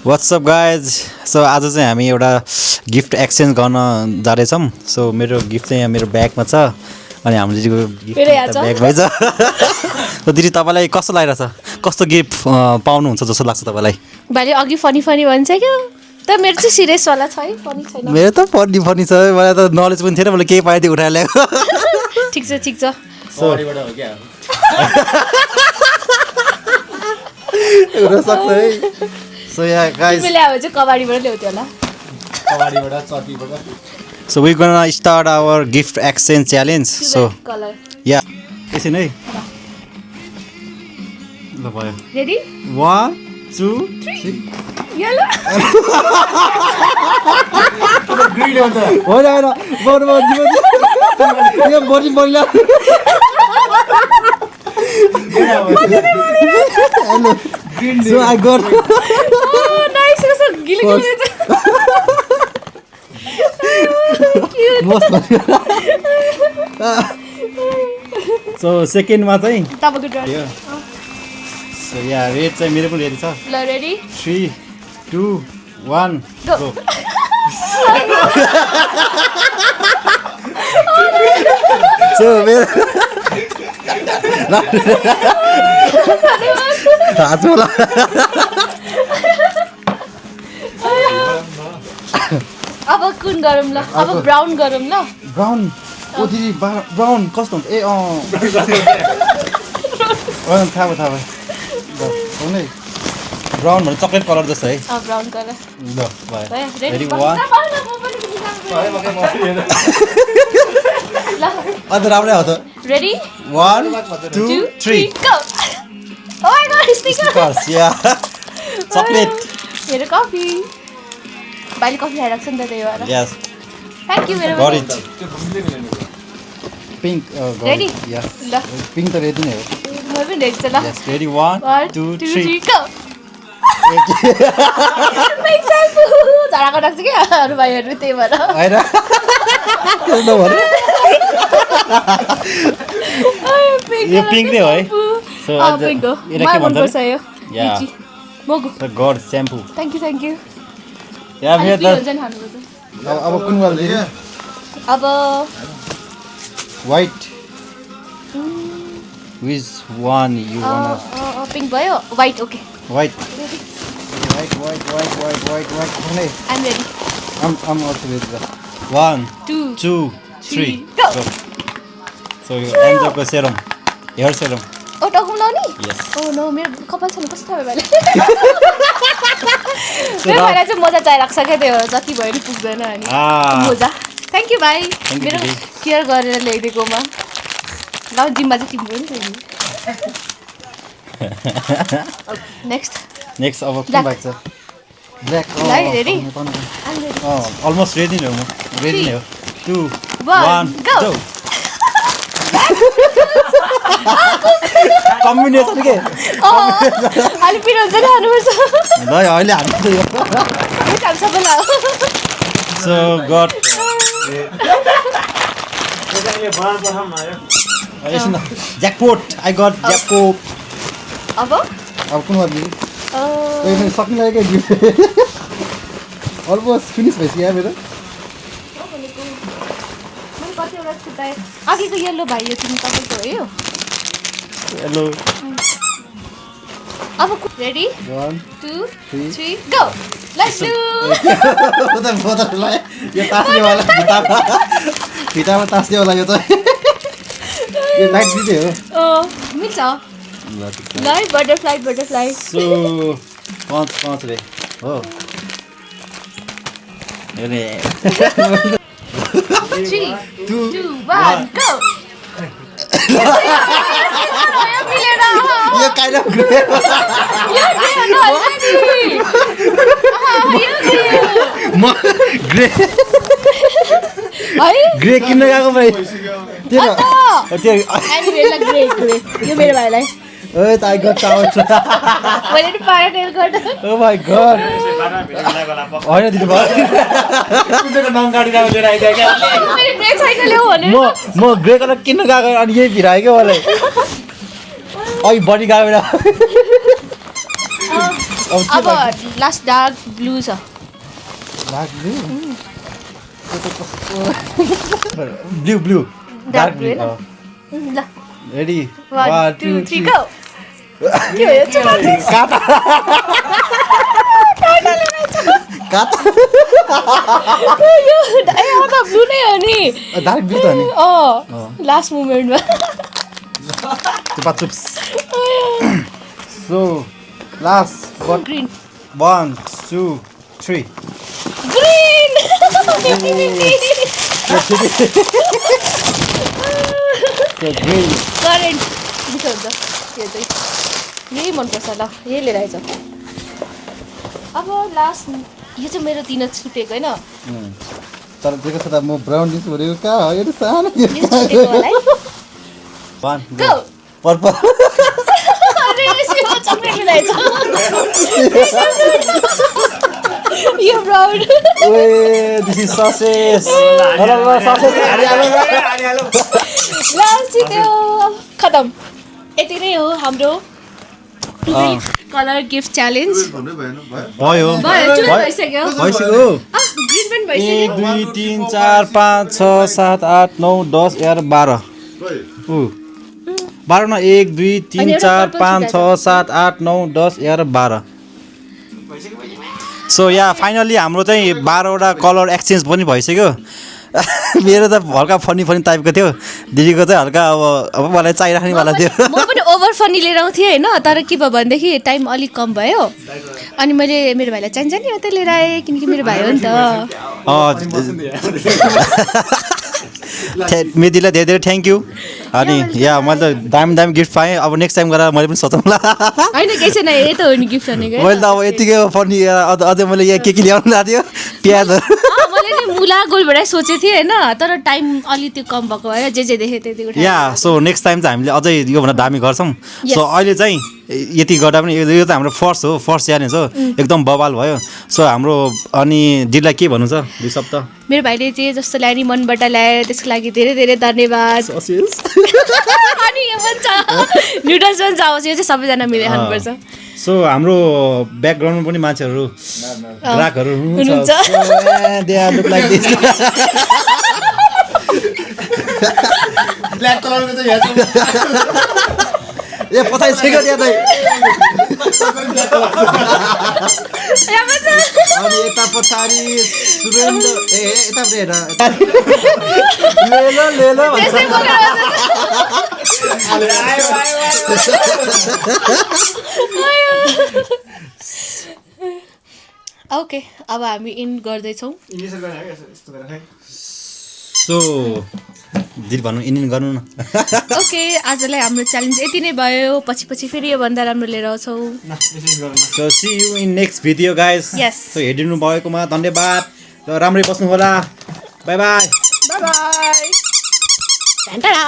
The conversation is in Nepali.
व्हाट्सअप गाइज सो आज चाहिँ हामी एउटा गिफ्ट एक्सचेन्ज गर्न जाँदैछौँ सो मेरो गिफ्ट चाहिँ यहाँ मेरो ब्यागमा छ अनि हाम्रो दिदीको गिफ्ट ब्यागमै छ सो दिदी तपाईँलाई कस्तो लागिरहेछ कस्तो गिफ्ट पाउनुहुन्छ जस्तो लाग्छ तपाईँलाई भाइले अघि फनी फनी भन्छ क्या तर मेरो चाहिँ सिरियसवाला छ है फनी छैन मेरो त फनी फनी छ मलाई त नलेज पनि थिएन मैले केही पाएँ त्यो उठाएर ल्याएको ठिक छ हुनसक्छ है सो या गाइस तिमीले अब चाहिँ कबाडीबाट ल्याउँथ्यो होला कबाडीबाट चटीबाट so we gonna start our gift exchange challenge so colour या एकछिन है ल भयो रेडी 1 2 3 येलो ग्रीन हो त होइन बरु यो बडी बडिला green so I got Oh, nice. So gilly. So सेकेन्डमा चाहिँ तपाईँको टर्न सो या रेड चाहिँ मेरो पनि रेडी छ ल रेडी 3 2 1 गो सो मेरो हातमा अब कुन गरौँ ल अब ब्राउन गरौँ ल ब्राउन ओ दिदी ब्राउन कस्तो हुन्छ ए थाहा भयो नै ब्राउन भने चक्लेट कलर जस्तो है ब्राउन कलर ल भयो रेडी अन्त राम्रै हो त ready 1 2 3 go oh my god sticker yeah chocolate मेरो कफी भाइले कफी खाइरहेको छ नि त त्यही भएर यस थ्याङ्क यू मेरो got it pink ready yeah ल पिंक त रेडी नै हो म पनि रेडी छ ल यस रेडी 1 2 3 गो मेक सेल्फ झराको राख्छ क्या अरू भाइहरू त्यही भएर हैन त्यो नभर यो पिंक नै हो है सो आज पिंक हो यसलाई के भन्छ यो या मगु the god shampoo thank you या अनि मेरो हुन्छ नि खानुपर्छ अब कुन वाला दिदी अब white which one you wanna pink भयो व्हाइट ओके white white कुनै I'm ready I'm also ready 1 2 3 go so एन्जलको सेरम हेयर सेरम ओ टाउको लाउने Yes. ओ नो मेरो कपाल छैन कस्तो थाहा भयो मेरो भाइलाई चाहिँ मजा चाहिरहेको छ क्या त्यो जति भयो नि पुग्दैन अनि मजा थ्याङ्क यू भाइ you, मेरो दिदी। केयर गरेर ल्याइदिएकोमा ल जिम्मा चाहिँ तिम्रो नि नेक्स्ट अब कुन Black. बाइक छ black Right, ready? Almost ready नै हो म रेडी नै हो 2 1 1 go कम्बिनेसन के अलि पिरो हुन्छ नि हाल्नुपर्छ ल अहिले हाल्नु यो काम सबैलाई सो गट एकछिन ज्याकपोट आई गट ज्याकपोट अब अब कुन वाला दिदी सक्नु लागेको अलमोस्ट फिनिस भइसक्यो मेरो मैले कतिवटा छुट्याएँ अघिको येल्लो भाइ यो तिमी तपाईँको हो यो हेलो अब रेडी 1 2 3 3 गो लेट्स डु उता बोतल यो तास्नेवाला भिटामा तास्नेवाला यो त यो लाइट दिदी हो मिल्छ ल बटरफ्लाई सो पाँच रे हो हेर्ने 3 2 1 गो यो काइन्ड अफ म ग्रे ग्रे किन्न गएको भाइ त्यो यो मेरो भाइलाई ओए त आई गट टावर मैले नि पारा गर्दा ओ माय गॉड होइन दिदी भयो नाम गाडी लिएर आइदियो क्या मैले ब्रेक छैन ल्याऊ भनेर म ग्रे कलर किन्न गएको अनि यही भिरायो क्या मलाई अघि बडी गएको अब लास्ट डार्क ब्लू छ ब्लू डार्क ब्लू हैन ल रेडी 1 2 3 गो के हो यो चुमाची यो ब्लू नै हो नि डार्क ब्लू त नि लास्ट मोमेन्टमा So last one green 1 2 3 green green current मिठो हुन्छ यो चाहिँ यही मनपर्छ ल यही लिएर आइज अब लास्ट यो चाहिँ मेरो दिन छुटेको होइन तर देखो त म ब्राउन डिस भरेको का हो यो सानो यो छुटेको होला है one गो पर्पल अरे यसमा चक्लेट मिलाइछ यो ब्राउन ओए this is sausage hello sausage last छिट्यो खतम यति नै हो हाम्रो कलर गिफ्ट च्यालेन्ज भयो भइसक्यो भइसक्यो ग्रिन पनि भइसक्यो 1 2 3 4 5 6 7 8 9 10 11 12 12 न 1 2 3 4 5 6 7 8 9 10 11 12 सो या फाइनली हाम्रो चाहिँ 12 वटा कलर एक्सचेन्ज पनि भइसक्यो मेरो त हल्का फनी टाइपको थियो दिदीको चाहिँ हल्का अब मलाई चाहिराख्नेवाला थियो म पनि ओभर फनी लिएर आउँथेँ होइन तर के भयो भनेदेखि टाइम अलिक कम भयो अनि मैले मेरो भाइलाई चाहिन्छ नि यतै लिएर आएँ किनकि मेरो भाइ हो नि त मेदीलाई धेरै धेरै थ्याङ्क यू अनि या मैले त दामी गिफ्ट पाएँ अब नेक्स्ट टाइम गएर मैले पनि सोचौँला होइन केही छैन यही त हो नि गिफ्ट भनेको मैले त अब यतिकै फनी अझै मैले यहाँ के ल्याउनु लाग्यो थियो प्याजहरू मैले नि मुला गोलभेडा सोचेको थिएँ होइन तर टाइम अलि त्यो कम भएको भएर जे देखेँ त्यति या सो नेक्स्ट टाइम चाहिँ हामीले अझै योभन्दा दामी गर्छौँ सो अहिले चाहिँ यति गर्दा पनि यो त हाम्रो फर्स्ट च्यालेन्ज हो एकदम बवाल भयो सो हाम्रो अनि दिदीलाई के भन्नु छ दुई शब्द मेरो भाइले चाहिँ जस्तो ल्यायो नि मनबाट ल्यायो त्यसको लागि धेरै धेरै धन्यवाद अनि यो पनि छ नुडल्स पनि जाओस् यो चाहिँ सबैजना मिलेर खानुपर्छ सो हाम्रो ब्याकग्राउन्डमा पनि मान्छेहरू ग्राहकहरू हुनुहुन्छ they are look like this black कलरको चाहिँ यहाँ ए पछाडि छेक्यो त्यहाँ चाहिँ अनि यता पछाडि सुरेन्द्र ए यता हेर लेलो ओके अब हामी इन गर्दैछौँ सो दिदी भन्नु इन्डियन गर्नु न ओके आजलाई हाम्रो च्यालेन्ज यति नै भयो पछि फेरि योभन्दा राम्रो लिएर आउँछौँ so see you in next video guys Yes. So हेरिदिनु भएकोमा धन्यवाद र राम्रै बस्नु होला बाई बाई बाई बाई